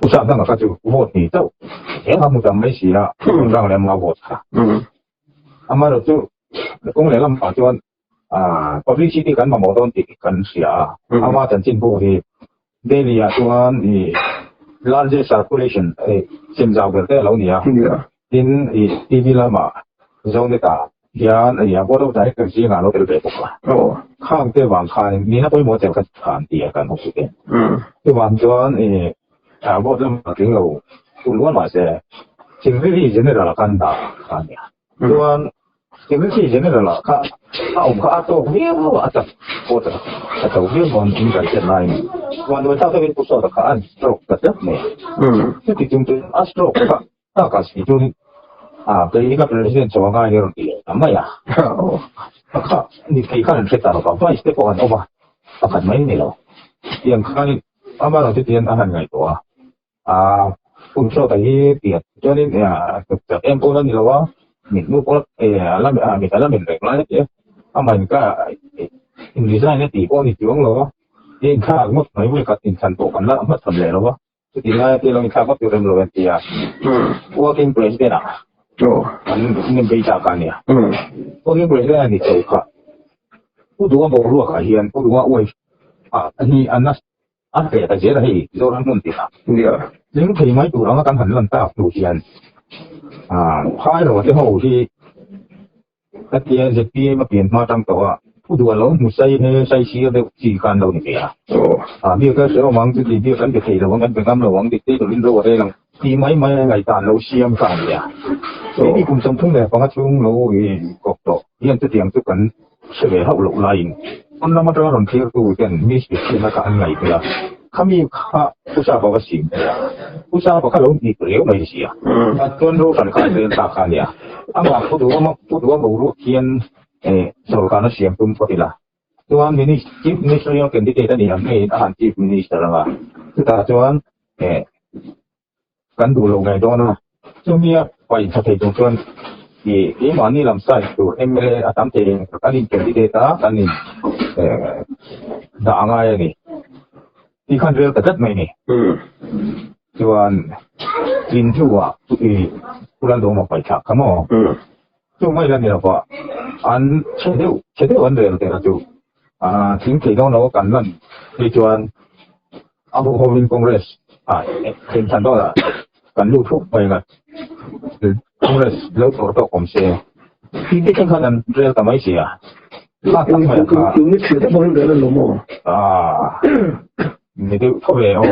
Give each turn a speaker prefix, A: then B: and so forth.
A: Pu Sapdanga kha chu vote hnih chauh eng a hmu tam mai si a, Rang leh Mau vote kha. Amaherawhchu kawng leh lamah chuan publicity kan mamawh dawn tih kan hria a, ama chanchin pawh hi Delhi ah chuan i largest circulation sem zau ber te a lo ni a, tin i TV lamah Zonet ah hian i a board of director zingah a lo tel ve bawk a, khang te vang khanin nihna pawimawh tel kha an ti a kan hmu te. Chuvang chuan i board lamah tling lo hun ual mahse Secretary General ah khan dah a ni a, chuan Secretary General ah kha a awm kha a tawk viau a, a chak pawh a cho viau dawn in kan hriat laiin vanduai thlak deuhin Pu Sawta kha a stroke ta tlat mai a. Chuti chung chuan a stroke kha tak a si chuan a kei ka President chho a ngai ni a rawn ti leh ta mai a. A kha ni thei khan an hre ta lo va, Vice te pawh an awm a, pakhat mai ni lo. Tiang khanin amaherawhchu tian a han ngaihtuah a. A hun hrawta hi tiat chuanin chak em pawh la ni lo a, mitmu pawh la mit a la min reng lai a ti a, amahin ka in resign a tih pawh a ni chuang lo a, i inthlak ngawt mai vawikhat inthlan pawh kan la hmachhawn leh lo a, chuti laia te lo inthlak ngawt tur em lo an ti a, working president ah an nem bei tak a nia, working president a ni tho kha, Pu Duha boruakah hian Pu Duha wife ah hi a nasa. A hreh ta zel a hei Zoram hmun tih ah.
B: Nia.
A: Tling thei mai tur anga kan han lan tak hnu hian phai lo te ho hi ka tia ZPM a pian hma tang tawh a thu duh a lo hmu sai he sai sir deuh chi kha an lo ni ve a. Biak a hrehawm ang chuti biak kan be thei lo ang kan be ngam lo ang dictator in ro a rel ang tih mai mai a ngaihdan lo siam kha a ni a. Keini kum 35 chhung lo i kawp tawh hian chutiang chu kan Hre ve hauh loh laiin pawn lam atanga rawn thlirtu ten mi hriatchhiatna kha an ngaihtuah a, khami kha Pu Sapa va sim thei a, Pu Sapa kha lo hnip riau mai si a, chuan Roshan kha a vel ta kha a nia. Amah Pu Duhawma Pu Duha boruak hian sawrkarna siam tum phawt ila, chuan Chief Ministerial candidate a ni ang ngeiin a han Chief Minister ang a, chutah chuan Kan duh lo ngei dawn a, chumi a paih tha thei tur chuan i keimahni lam side tur mla a tam thei ang kan in candidate a kan in dah a ngai a ni tih khan rel ta tlat mai ni. Chuan tlin hnuah i Pu Lalduhawma paih thlak kha maw? Chu mai la ni lo va, an chhe deuh chhe deuh an rel teh a chu tling thei dawn lo a kan lan phei chuan A hu hovin Congress ah themthan dawnah kan lut hup mai ngat. Congress lo thawr tawk awm se tih te thleng khan an rel ta mai si a. Kha tak mai ang kha.
B: Unit thil te pawhin rel an lo maw?
A: Ah, ni deuh tho ve aw.